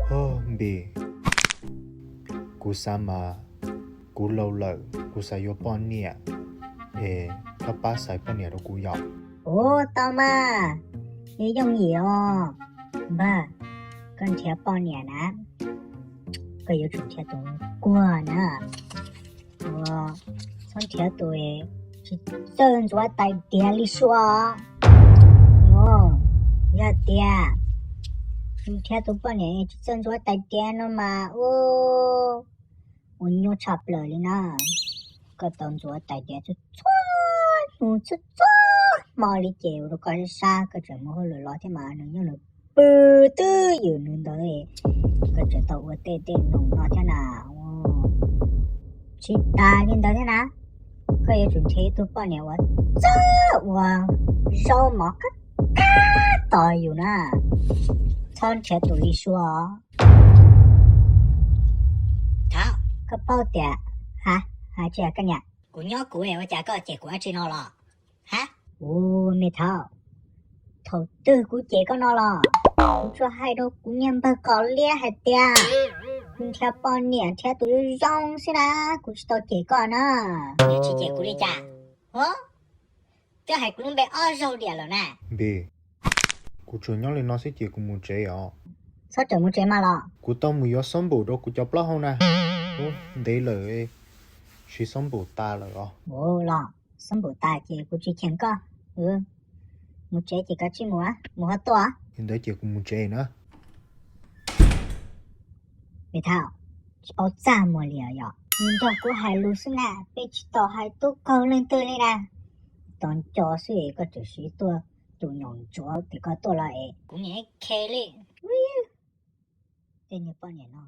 Npis, kuv xav mas kuv laus lawm, kuv xav yuav poj niam, es koj pab xaiv poj niam rau kuv yom. Ua tau mas, yeej yooj yim os. Npawg, koj nrhiav poj niam na, koj yuav tsum nrhiav tus kuag na, txhob nrhiav tus tsis txawj ntxuav tais diav li sua. Yog tias nrhiav tus poj niam tsis txawj ntxuav tais diav no mas ua nyuaj tshaj plaws li na. Koj tau ntxuav tais diav txhua txhua hnub txhua txhua hmo li ces ua rau koj sab sab, koj tseem muaj hauj lwm los thiab mas nws nyob nws pw twj ywm nws ntawd, koj tseem tau ua tej tej num no thiab na. Tsis tas li ntawd thiab na, koj yuav tsum nrhiav ib tug poj niam uas txawj ua zaub mov kab kab tos yus na, txhob nrhiav tus li sua. Thaum koj paub tias, ha, ha tsis hais koj niam, kuv nyob kuv ua cas koj cem kuv dab tsi no los? Ha, ua me thaum, thaum twg kuv cem koj no los? Kuv tsuas hais rau kuv niag npawg Kom Liab hais tias kuv nrhiav poj niam nrhiav tus zoo zoo xwb na, kuv tsis tau cem koj na. Tsis cem kuv li cas? Twb hais kuv lub npe ob zaug diam lawm na. Npis, kuv tsuas nyob li no xwb ces kuv mus tsev os. Txhob tseem mus tsev mas los. Kuv tau mus yuav xab npum rau kuv cov plaub hau na. Ub, ntev lawm, siv xab npum tas lawm os. Ua los, xab npum tas ces kuv tsis cheem koj. Mus tsev ces koj tsij mus, mus ho tuaj. Li ntawd ces kuv mus tsev na. Me thaum, tsis paub txaj muag li yom, nws nrog kuv hais lus xwb na, peb tsis tau hais tub kaug leej twg li na. Tos nco xwb es koj tseem siv tuaj tus nyuam ntsuav tim koj tuaj los es kuv niam khe li. Tej niag poj niam no.